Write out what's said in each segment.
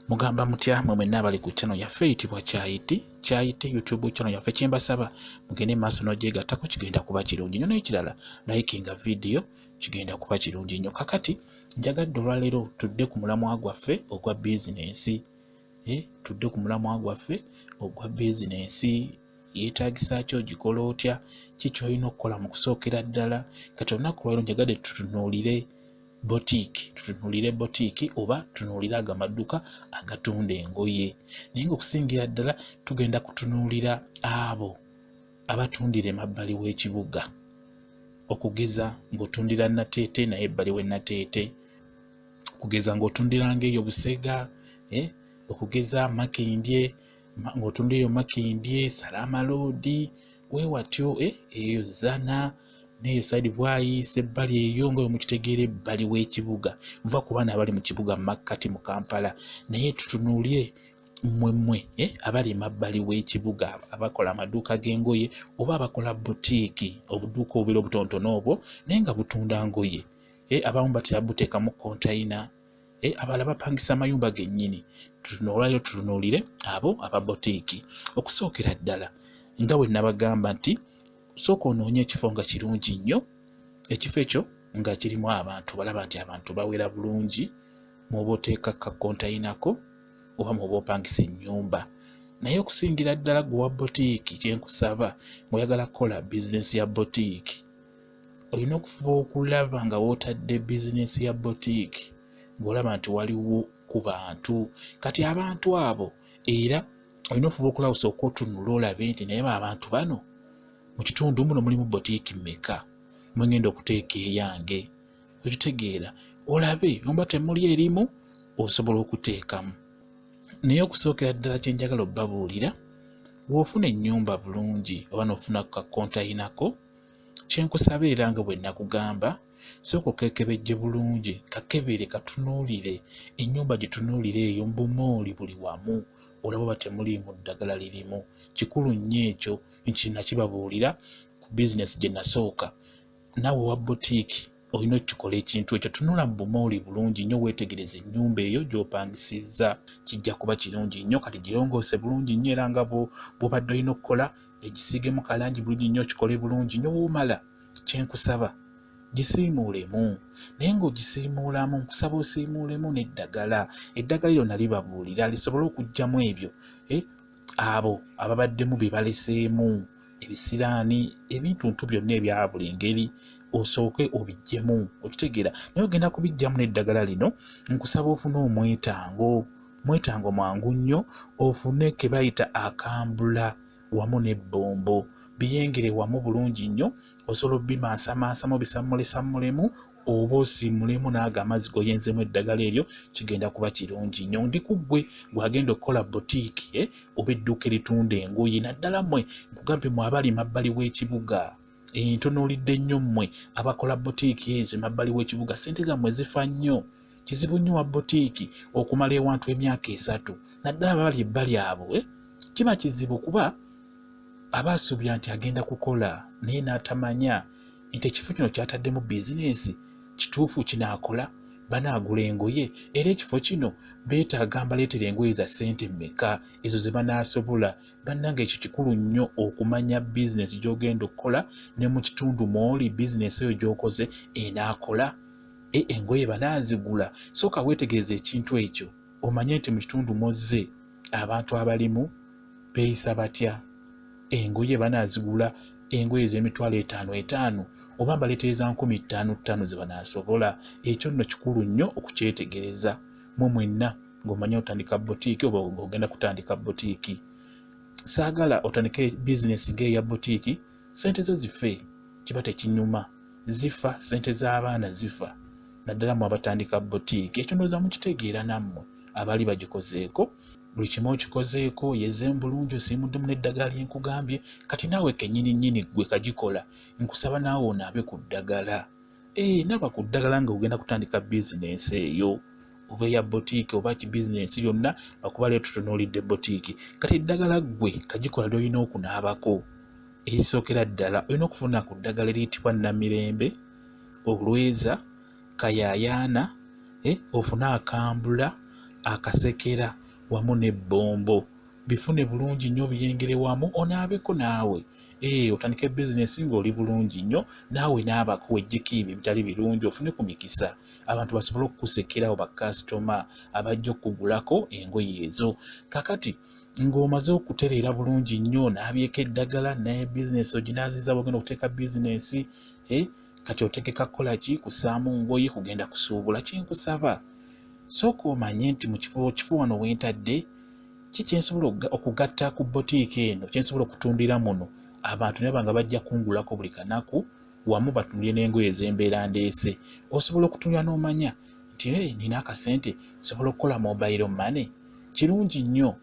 Mugamba mutya mwe mwenna abali ku channel yaffe eyitibwa Kyayiti Kyayiti YouTube channel yaffe, kyembasaba mugende maaso n'ogyegattako, kigenda kuba kirungi nnyo. N'ekirala, likinga video, kigenda kuba kirungi nnyo. Kakati njagadde olwaleero tudde ku mulamwa gwaffe ogwa bizinensi, tudde ku mulamwa gwaffe ogwa bizinensi. Yeetagisa ki, ogikola otya, ki ky'olina okukola mu kusookera ddala? Kati olunaku lwaleero njagadde tutunuulire botiiki, tutunuulire botiiki oba tutunuulire ago amaduuka agatunda engoye, naye ng'okusingira ddala tugenda kutunuulira abo abatundira emabbali w'ekibuga. Okugeza ng'otundira Nateete, naye ebbali w'e Nateete, okugeza ng'otundira ng'eyo Busega, okugeza Makindye, ng'otunda eyo Makindye, Salama Road, weewatyo, eyo Zana n'eyo side Bwayiise, ebbali eyo nga bwe mukitegeera, ebbali w'ekibuga. Nva ku baana abali mu kibuga mu makkati mu Kampala, naye tutunuulire mmwe mmwe abali emabbali w'ekibuga, abakola amaduuka g'engoye oba abakola butiiki, obuduuka obubeera obutonotono obwo naye nga butunda ngoye. Abamu batera buteekamu kontayina, abalala bapangisa amayumba gennyini. Olwaleero tutunuulire abo aba botiiki. Okusookera ddala, nga bwe nabagamba nti sooka onoonye ekifo nga kirungi nnyo, ekifo ekyo nga kirimu abantu, balaba nti abantu bawera bulungi mw'oba oteeka ka kontayinako oba mw'oba opangisa ennyumba. Naye okusingira ddala gwe wa botiiki, kyenkusaba ng'oyagala kukola bizinensi ya botiiki, olina okufuba okulaba nga w'otadde bizinensi ya botiiki ng'olaba nti waliwo ku bantu. Kati abantu abo era olina ofuba okulaba, osooka otunula olabe nti naye abantu bano mu kitundu muno mulimu botiiki mmeka mwengenda okuteeka eyange? Okitegeera? Olabe oba temuli erimu osobola okuteekamu. Naye okusookera ddala kyenjagala obbabuulira, bw'ofuna ennyumba bulungi oba n'ofuna ka kontayinako, kyenkusaba era nga bwe nakugamba, sooka okekebejje bulungi, kakebere, katunuulire ennyumba, gitunuulire eyo mbumooli buli wamu, olaba oba temuliimu ddagala lirimu. Kikulu nnyo ekyo, nti nakibabuulira ku bizinesi gye nasooka. Naawe wa botiiki olina okukikola ekintu ekyo. Tunula mu bumooli bulungi nnyo, weetegereze ennyumba eyo gy'opangisizza, kijja kuba kirungi nnyo. Kati girongoose bulungi nnyo era nga bw'obadde olina okukola, egisiigemu kalangi bulungi nnyo, okikole bulungi nnyo. Woomala, kyenkusaba gisiimuulemu, naye ng'ogisiimuulamu nkusaba osiimuulemu n'eddagala. Eddagala eryo nalibabuulira lisobole okuggyamu ebyo abo ababaddemu bye baleseemu, ebisiraani, ebintuntu byonna ebya buli ngeri, osooke obiggyemu. Okitegeera? Naye ogenda kubiggyamu n'eddagala lino. Nkusaba ofune omwetango, mwetango mwangu nnyo, ofune ke bayita akambula wamu n'ebbombo, biyengere wamu bulungi nnyo. Osobola obimansamansamu, bisammulesammulemu, oba osiimulemu n'ago amazzi g'oyenzemu eddagala eryo, kigenda kuba kirungi nnyo. Ndi ku ggwe gwagenda okukola botiiki oba edduuka eritunda engoye, naddala mmwe nkugambye mwe abali mabbali w'ekibuga. Ntunuulidde nnyo mmwe abakola botiiki ezo emabbali w'ekibuga. Ssente zammwe zifa nnyo. Kizibu nnyo wa botiiki okumala ewantu emyaka 3, naddala abali ebbali abo, Kiba kizibu kuba aba asuubira nti agenda kukola, naye n'atamanya nti ekifo kino kyataddemu bizinensi kituufu kinaakola, banaagula engoye, era ekifo kino beetaaga mbaleetera engoye za ssente mmeka ezo ze banaasobola. Bannange, ekyo kikulu nnyo okumanya bizinensi gy'ogenda okukola ne mu kitundu mw'oli, bizinensi eyo gy'okoze enaakola, engoye banaazigula? Sooka weetegereze ekintu ekyo, omanye nti mu kitundu mw'ozze abantu abalimu beeyisa batya, engoye banaazigula, engoye ez'emitwalo etaano etaano oba mbaleetereza nkumi ttaano ttaano ze banaasobola? Ekyo nno kikulu nnyo okukyetegereza mwe mwenna ng'omanye otandika botiiki oba ng'ogenda kutandika botiiki. Saagala otandike bizinesi ng'eya botiiki, ssente zo zife, kiba tekinyuma. Zifa, ssente z'abaana zifa, naddala mwe abatandika botiiki. Ekyo ndowooza mukitegeera nammwe abaali bagikozeeko. Buli kimu okikozeeko, yezeemu bulungi, osiimuddemu n'eddagala lyenkugambye. Kati naawe kennyini nnyini ggwe kagikola, nkusaba naawe onaabe ku ddagala. Naaba ku ddagala nga ogenda kutandika bizinensi eyo, oba eya botiiki oba ki bizinensi yonna, lwakuba leero tutunuulidde botiiki. Kati eddagala ggwe kagikola ly'olina okunaabako, erisookera ddala olina okufuna ku ddagala eriyitibwa Namirembe, olweza, kayaayaana, ofune akambula. Akasekera wamu n'ebbombo bifune bulungi nnyo, obiyengere wamu, onaabeko naawe, otandike bizinesi ng'oli bulungi nnyo, naawe naabako, weggyeko ebyo ebitali birungi, ofune ku mikisa, abantu basobole okukusekerawo, bakasitoma abajja okukugulako engoye ezo. Kakati ng'omaze okutereera bulungi nnyo, naabyeko eddagala, naye bizinesi oginaaziza bwogenda okuteeka bizinesi, kati otegeka kukola ki? Kusaamu ngoye, kugenda kusuubula. Kyenkusaba, sooka omanye nti mu kifo wano wentadde ki kyensobola okugatta ku botiiki eno, kyensobola okutundira muno, abantu naba nga bajja kungulako buli kanaku, wamu batunulire n'engoye ez'embeera ndeese. Osobola okutunula n'omanya nti nina akasente, nsobola okukola mobile money. Kirungi nnyo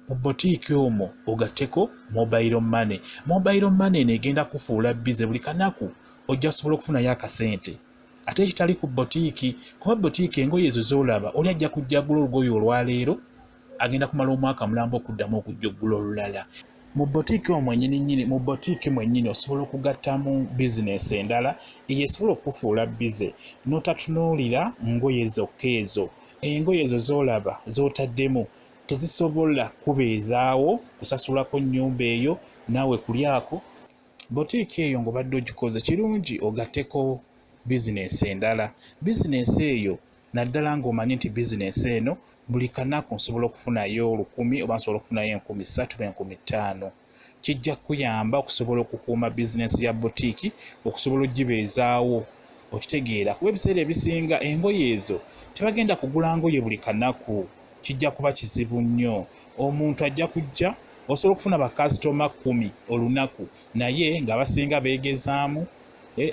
mu botiiki omwo ogatteko mobile money. Mobile money eno egenda kufuula busy, buli kanaku ojja kusobola okufunayo akasente, ate ekitali ku botiiki, kuba botiiki engoye ezo z'olaba, oli ajja kujja agula olugoye olwaleero, agenda kumala omwaka mulamba okuddamu okujja oggula olulala. Mu botiiki omwo mwennyini nnyini, mu botiiki mwennyini osobola okugattamu bizinesi endala eyo esobola okukufuula busy n'otatunuulira ngoye zokka ezo. Engoye ezo z'olaba z'otaddemu tezisobola kubeezaawo, kusasulako nnyumba eyo, naawe kulyako. Botiiki eyo ng'obadde ogikoze kirungi, ogatteko bizinesi endala. Bizinesi eyo naddala ng'omanyi nti bizinesi eno buli kanaku nsobola okufunayo 1,000 oba nsobola okufunayo 3,000 oba 5,000, kijja kuyamba okusobola okukuuma bizinesi ya botiiki, okusobola ogibeezaawo. Okitegeera? Kuba ebiseera ebisinga engoye ezo tebagenda kugula ngoye buli kanaku, kijja kuba kizibu nnyo. Omuntu ajja kujja, osobola okufuna bakasitoma 10 olunaku, naye ng'abasinga beegezaamu,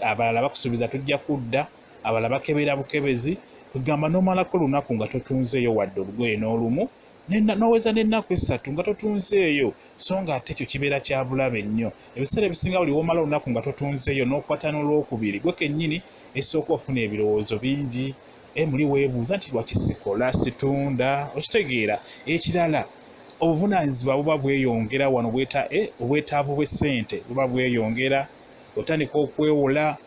abalala bakusuubiza tujja kudda, abalala bakebera bukebezi. Kugamba n'omalako olunaku nga totunzeeyo wadde olugoye n'olumu, n'oweza n'ennaku 3 nga totunzeeyo, so nga ate ekyo kibeera kya bulabe nnyo. Ebiseera ebisinga buli w'omala olunaku nga totunzeeyo n'okwata n'olwokubiri, gwe kennyini esooka ofuna ebirowoozo bingi, muli weebuuza nti lwaki sikola, situnda. Okitegeera? Ekirala, obuvunaanyizibwa buba bweyongera wano, obwetaavu bw'essente buba bweyongera, otandika okwewola,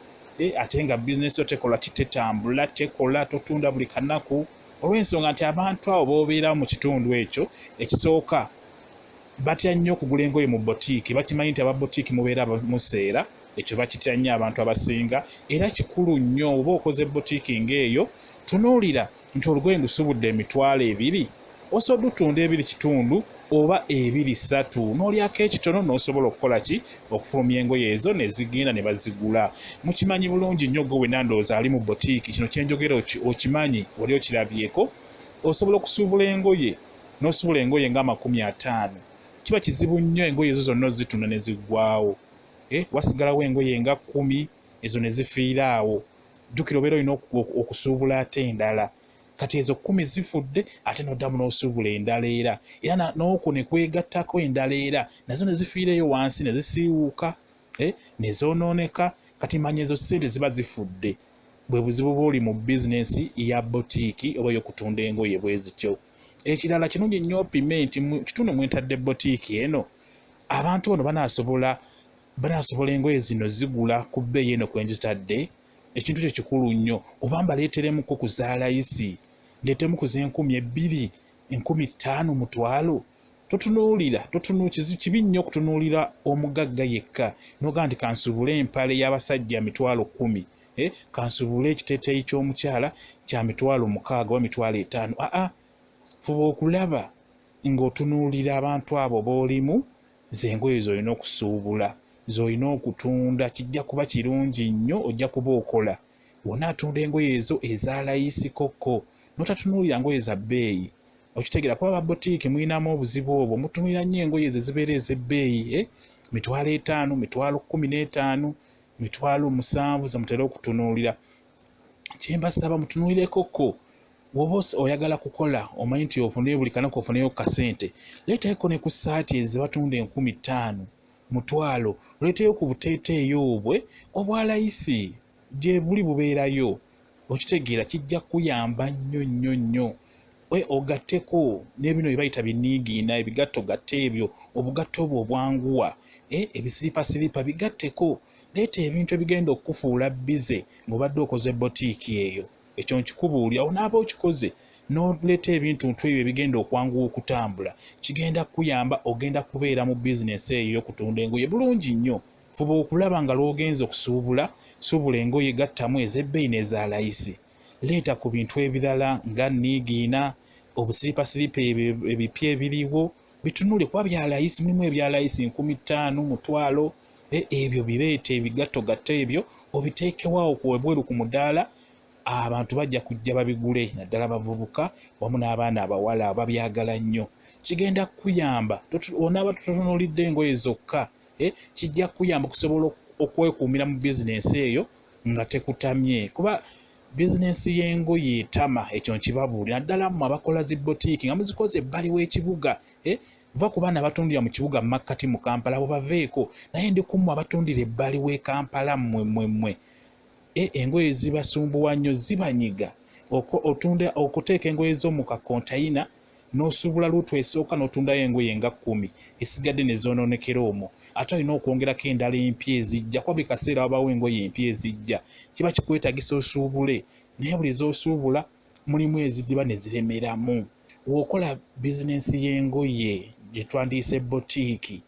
ate nga bizinesi yo tekola kitetambula, tekola, totunda buli kanaku, olw'ensonga nti abantu abo b'obeera mu kitundu ekyo, ekisooka batya nnyo okugula engoye mu botiiki. Bakimanyi nti aba botiiki mubeera museera, ekyo bakitya nnyo abantu abasinga. Era kikulu nnyo oba okoze botiiki ng'eyo, tunuulira nti olugoye ndusubudde 20,000, osobola otunda 2.5 oba 2.3, n'olyako ekitono, n'osobola okukola ki? Okufulumya engoye ezo ne zigenda ne bazigula. Mukimanyi bulungi nnyo, gwe wenna ndowooza ali mu botiiki, kino kyenjogera okimanyi, wali okirabyeko. Osobola okusuubula engoye, n'osuubula engoye nga 50, kiba kizibu nnyo engoye ezo zonna ozitunda ne ziggwawo. Wasigalawo engoye nga 10, ezo ne zifiira awo. Jjukira obeera olina okusuubula ate endala. Kati ezo 10 zifudde, ate n'oddamu n'osuubula endala, era n'okwo ne kwegattako endala, era nazo ne zifiireyo wansi ne zisiiwuuka, ne zoonooneka. Kati manya ezo ssente ziba zifudde. Bwe buzibu bw'oli mu bizinesi ya botiiki oba ey'okutunda engoye bwe zityo. Ekirala, kirungi nnyo opime nti mu kitundu mwentadde botiiki eno, abantu bano banaasobola engoye zino zigula ku bbeeyi eno kwe nzitadde? Ekintu kyo kikulu nnyo. Oba mbaleeteremuko ku za layisi, ndeetemu ku z'en'kumi 2, 5,000, 100,000. Totunuulira, kibi nnyo okutunuulira omugagga yekka n'ogamba nti kansuubule empale y'abasajja 10,000, kansuubule ekiteeteeyi ky'omukyala kya 60,000 oba 50,000. Aa, fuba okulaba ng'otunuulira abantu abo b'olimu, z'engoye z'olina okusuubula, z'olina okutunda. Kijja kuba kirungi nnyo, ojja kuba okola wona atunda engoye ezo eza layisi kokko, n'otatunuulira ngoye za bbeeyi. Okitegeera? Kuba ababotiiki mulinamu obuzibu obwo, mutunuulira nnyo engoye ezo ezibeera ez'ebbeeyi, 50,000, 15,000, 7,000 ze mutera okutunuulira. Kyembasaba, mutunuulirekokko. Woba oyagala kukola, omanyi nti ofune buli kanaku ofuneyo kasente, leetayoko ne ku ssaati ezo batunda 5,000, 100,000, oleeteyo ku buteeteeyi obwe obwa layisi, gye buli bubeerayo. Okitegeera? Kijja kuyamba nnyo nnyo nnyo. Ogatteko n'ebino bye bayita biniigiina, ebigatto gatte ebyo, obugatto obwo obwanguwa, ebisiripasiripa bigatteko. Leeta ebintu ebigenda okukufuula busy ng'obadde okoze botiiki eyo. Ekyo nkikubuulira, onaaba okikoze. N'oleeta ebintu ntu ebyo ebigenda okwanguwa okutambula, kigenda kukuyamba, ogenda kubeera mu bizinesi eyo ey'okutunda engoye bulungi nnyo. Fuba okulaba nga lw'ogenza okusuubula, suubula engoye gattamu ez'ebbeeyi n'eza layisi. Leeta ku bintu ebirala nga niigiina, obusiripasiripa ebyo ebipya ebiriwo, bitunule kuba bya layisi, mulimu ebya layisi 5,000, 1,000, ebyo bireete ebigattogatto ebyo obiteekewo awo ku ebweru ku mudaala, abantu bajja kujja babigule, naddala abavubuka wamu n'abaana abawala babyagala nnyo. Kigenda kukuyamba, onaaba totunuulidde engoye zokka, kijja kukuyamba okusobola okwekuumira mu bizinensi eyo nga tekutamye, kuba bizinensi y'engoye etama, ekyo nkibabuulira, naddala mmwe abakola zi botiiki nga muzikoze ebbali w'ekibuga. Va ku baana abatundira mu kibuga mu makkati mu Kampala, abo baveeko, naye ndi ku mmwe abatundira ebbali w'e Kampala mmwe mmwe mmwe. Engoye zibasumbuwa nnyo, zibanyiga. Okuteeka engoye zo mu kakontayina n'osuubula luutu esooka n'otundayo engoye nga 10 esigadde ne zoonoonekera omwo. Ate olina okwongerako endala empya ezijja, kuba buli kaseera wabaawo engoye empya ezijja, kiba kikwetaagisa osuubule, naye buli z'osuubula mulimu ezidiba ne ziremeramu. W'okola bizinensi y'engoye gye twandiyise botiiki,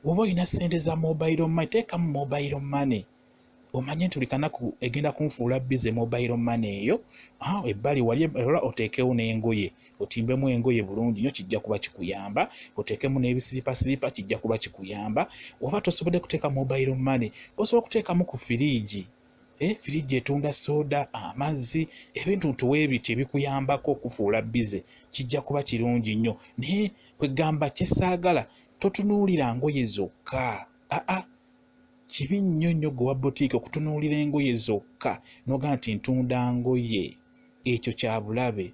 bw'oba olina ssente za mobile money, teekamu mobile money, omanye nti buli kanaku egenda kunfuula bize mobile money eyo, ebbali wali era oteekewo n'engoye, otimbemu engoye bulungi nnyo, kijja kuba kikuyamba, oteekemu n'ebisiripasiripa, kijja kuba kikuyamba. Oba tosobodde kuteeka mobile money, osobola okuteekamu ku firiigi. Firiigi etunda soda, amazzi, ebintu ntuweebiti ebikuyambako okufuula bize, kijja kuba kirungi nnyo. Naye kwegamba kye saagala, totunuulira ngoye zokka. Kibi nnyo nnyo gwe wa botiiki okutunuulira engoye zokka n'ogamba nti ntunda ngoye, ekyo kya bulabe,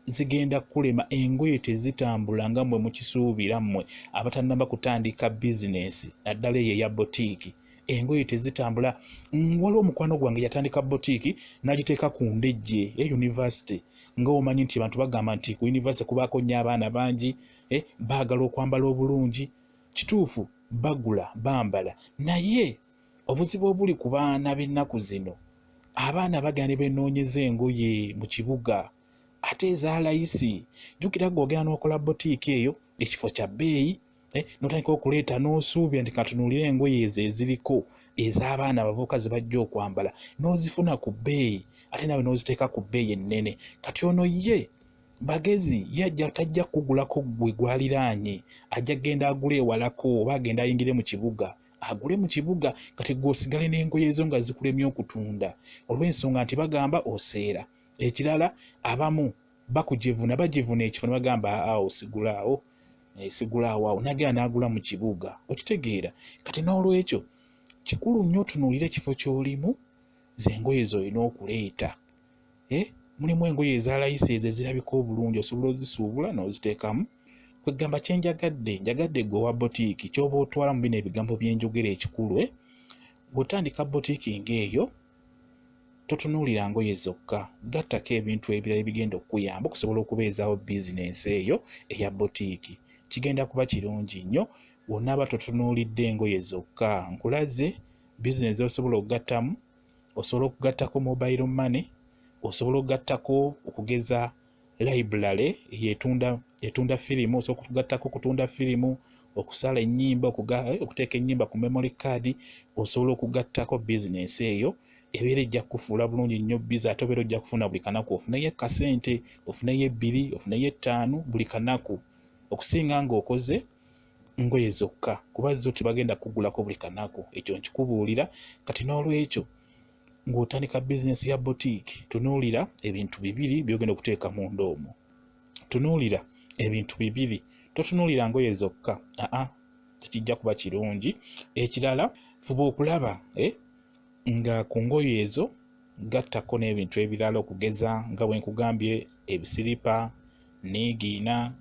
zigenda kukulema. Engoye tezitambula nga mmwe mukisuubira mmwe abatannaba kutandika bizinensi, naddala eyo eya botiiki. Engoye tezitambula. Waliwo omukwano gwange yatandika botiiki n'agiteeka ku Ndejje e university, nga omanyi nti abantu bagamba nti ku university kubaako nnyo abaana bangi, baagala okwambala obulungi. Kituufu, bagula, bambala, naye obuzibu obuli ku baana b'ennaku zino, abaana bagenda ne beenoonyeza engoye mu kibuga ate eza layisi. Jjukira ggwe ogenda n'okola botiiki eyo, ekifo kya bbeeyi, n'otandika okuleeta n'osuubira nti katunuulire engoye ezo eziriko ez'abaana abavubuka ze bajja okwambala, n'ozifuna ku bbeeyi ate naawe n'oziteeka ku bbeeyi ennene. Kati ono ye bagezi, ye ajja tajja kukugulako ggwe gw'aliraanye, ajja kugenda agule ewalako oba agenda ayingire mu kibuga, agule mu kibuga. Kati ggwe osigale n'engoye zo nga zikulemye okutunda olw'ensonga nti bagamba oseera. Ekirala, abamu bakujevuna, bajevuna ekifo ne bagamba awo sigulaawo, sigulaawo awo, n'agenda n'agula mu kibuga. Okitegeera? Kati n'olwekyo kikulu nnyo otunuulire ekifo ky'olimu, ze engoye z'olina okuleeta. Mulimu engoye eza layisi ezo ezirabika obulungi, osobola ozisuubula n'oziteekamu. Kwegamba kye njagadde, njagadde ggwe owa botiiki ky'oba otwala mu bino ebigambo bye njogera ekikulu, bw'otandika botiiki ng'eyo, totunuulira ngoye zokka, gattako ebintu ebirala ebigenda okukuyamba okusobola okubeezaawo bizinensi eyo eya botiiki. Kigenda kuba kirungi nnyo bw'onaaba totunuulidde engoye zokka. Nkulaze bizinensi z'osobola okugattamu, osobola okugattako mobile money, osobola okugattako okugeza library etunda firimu, osobola okugattako okutunda firimu, okusala ennyimba, okuteeka ennyimba ku memory card, osobola okugattako bizinensi eyo ebeera ejja kukufuula bulungi nnyo bizi, ate obeera ojja kufuna buli kanaku ofuneyo kasente, ofuneyo 2, ofuneyo 5 buli kanaku, okusinga ng'okoze ngoye zokka, kuba zo tebagenda kugulako buli kanaku. Ekyo nkikubuulira. Kati n'olwekyo ng'otandika bizinensi ya botiiki, tunuulira ebintu bibiri by'ogenda okuteeka munda omwo. Tunuulira ebintu bibiri, totunuulira ngoye zokka, tekijja kuba kirungi. Ekirala, fuba okulaba nga ku ngoye ezo gattako n'ebintu ebirala, okugeza nga bwe nkugambye ebisiripa, niigiina,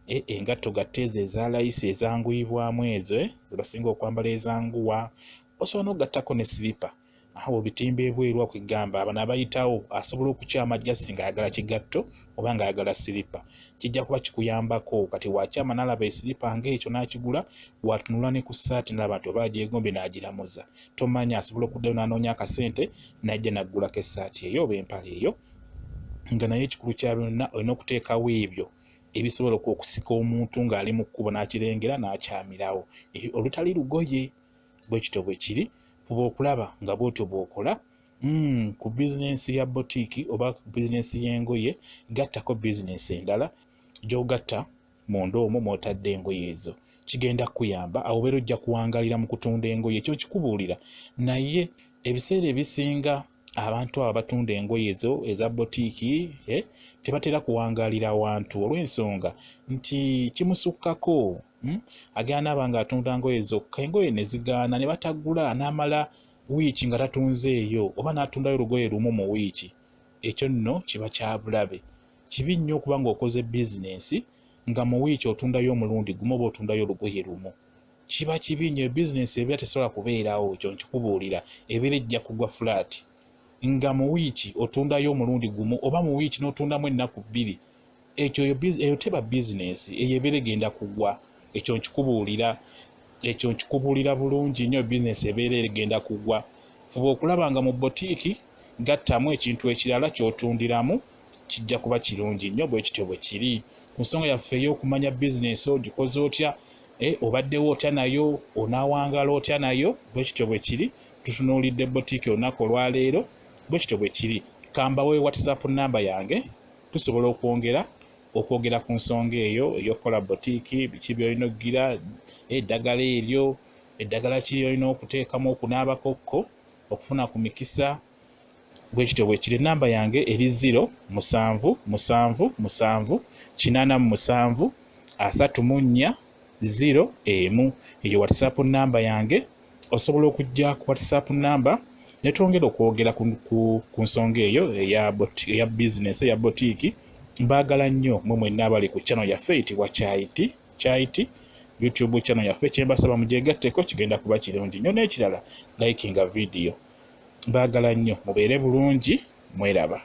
engatto gatta ezo eza layisi ezanguyibwamu ezo zebasinga okwambala ezanguwa, osobola n'okugattako ne siripa. Awo obitimba ebweru okwegamba abano abayitawo asobola okukyama just ng'ayagala kigatto oba ng'ayagala siripa, kijja kuba kikuyambako. Kati wakyama n'alaba esiripa ng'ekyo n'akigula, watunula ne ku ssaati n'alaba nti oba agyegombye n'agiramuza, tomanya asobola okuddayo n'anoonya akasente n'ajja n'aggulako essaati eyo oba empale eyo Nga naye ekikulu kya byonna olina okuteekawo ebyo ebisobola okusika omuntu ng'ali mu kkubo n'akirengera n'akyamirawo olutali lugoye. Bwe kityo bwe kiri. Fuba okulaba nga bw'otyo bw'okola ku bizinensi ya botiiki oba bizinensi y'engoye, gattako bizinensi endala gy'ogatta munda omwo mw'otadde engoye ezo. Kigenda kukuyamba, awo obeera ojja kuwangalira mu kutunda engoye, ekyo nkikubuulira. Naye ebiseera ebisinga abantu abo abatunda engoye ezo eza botiiki tebatera kuwangalira wantu olw'ensonga nti kimusukkako. Agenda naaba ng'atunda ngoye zokka, engoye ne zigaana ne batagula, n'amala wiiki nga tatunzeeyo oba n'atundayo olugoye lumu mu wiiki. Ekyo nno kiba kya bulabe, kibi nnyo okuba ng'okoze bizinensi nga mu wiiki otundayo omulundi gumu oba otundayo olugoye lumu. Kiba kibi nnyo, bizinensi ebeera tesobola kubeerawo, ekyo nkikubuulira, ebeera ejja kugwa fulaati. Nga mu wiiki otundayo omulundi gumu oba mu wiiki n'otundamu ennaku bbiri, ekyo eyo teba bizinensi, eyo ebeera egenda kugwa. Ekyo nkikubuulira, ekyo nkikubuulira bulungi nnyo, bizinensi ebeera egenda kugwa. Fuba okulaba nga mu botiiki gattamu ekintu ekirala ky'otundiramu, kijja kuba kirungi nnyo. Bwe kityo bwe kiri ku nsonga yaffe ey'okumanya bizinensi ogikoze otya, obaddewo otya nayo, onaawangala otya nayo. Bwe kityo bwe kiri. Tutunuulidde botiiki olunaku olwaleero. Bwe kityo bwe kiri. Kambawe WhatsApp namba yange, tusobola okwongera okwogera ku nsonga eyo ey'okukola botiiki, biki by'olina okugira, eddagala eryo, eddagala ki ly'olina okuteekamu okunaabakokko okufuna ku mikisa. Bwe kityo bwe kiri. Ennamba yange eri 0 7 7 7 87 34 0 1. Eyo WhatsApp namba yange. Osobola okujja ku WhatsApp namba ne twongera okwogera ku nsonga eyo eya bizinensi eya botiiki. Mbaagala nnyo mwe mwenna abali ku channel yaffe eyitibwa Kyayiti, Kyayiti YouTube channel yaffe. Kye mbasaba mugyegatteko, kigenda kuba kirungi nnyo. N'ekirala, likinga vidiyo. Mbaagala nnyo, mubeere bulungi, mweraba.